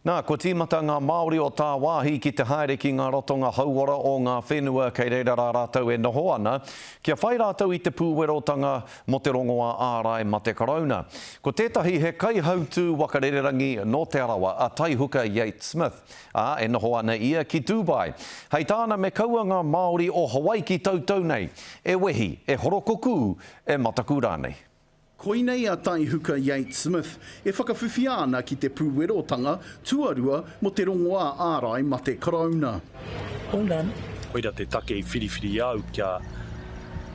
Nā, kua tīmata ngā Māori o tāwāhi ki te haere ki ngā ratonga hauora o ngā whenua kei reira rā rātou e noho ana, kia whai rātou i te pūwerotanga mō te rongoā ārai mate karauna. Ko tētahi he kaihautū waka rererangi nō Te Arawa, a Taihuka Yates-Smith, ā, e noho ana ia ki Dubai. Hei tāna me kaua ngā Māori o Hawaiki tautau nei e wehi, e horokukū, e mataku rānei. Koinei a Taihuka Yates-Smith e whakawhiwhia ana ki te pūwerotanga tuarua mō te rongoā ārai mate karauna. All done. Koira te take i whiriwhiri au kia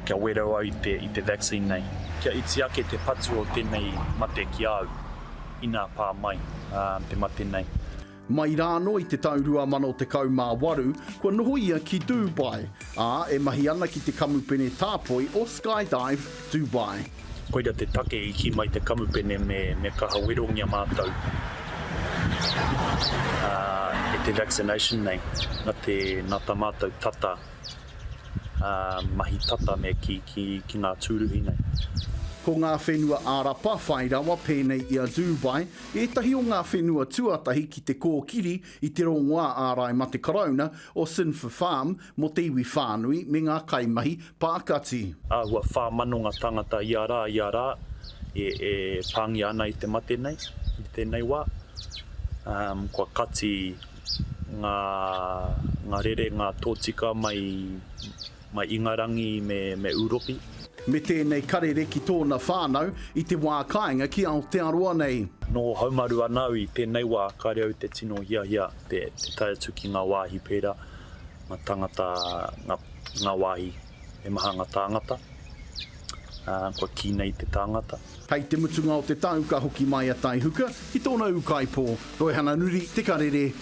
kia wero au i te i te vaccine nei. Kia iti ake te patu o tenei mate ki a au ina pa mai te mate nei. Mai rā anō i te tau 2018, kua noho ia ki Dubai, ā, e mahi ana ki te kamupene tāpoi o Skydive Dubai. Koira te take i kī mai te kamupene me me kaha werongia mātou e te vaccination nei, na te na ta mātou tata mahi tata me kī ki ki ngā tūruhi nei. Ko ngā whenua Ārapa whai rawa pēnei i a Dubai ētahi o ngā whenua tuatahi ki te kōkiri i te rongoā ārai mate karauna o Sinpharm mō te iwi whānui me ngā kaimahi pākati. Āhua 4,000 ngā tāngata ia rā, ia rā e e pāngia ana i te mate nei, i tēnei wā. Kua kati ngā, ngā rerenga tōtika mai, mai Ingarangi me, me Ūropi. Me tēnei karere ki tōna whānau i te wā kāinga ki Aotearoa nei. Noho haumaru ana au i tēnei wā, kāre au te tino hiahia te, te tae atu ki ngā wāhi pērā, ngā tangata, ngā, ngā wāhi he maha ngā tāngata, ā, kua kī nei te tāngata. Hei te mutunga o te tau ka hoki mai a Taihuka ki tōna ūkaipō, Roihana Nuri, Te Karere.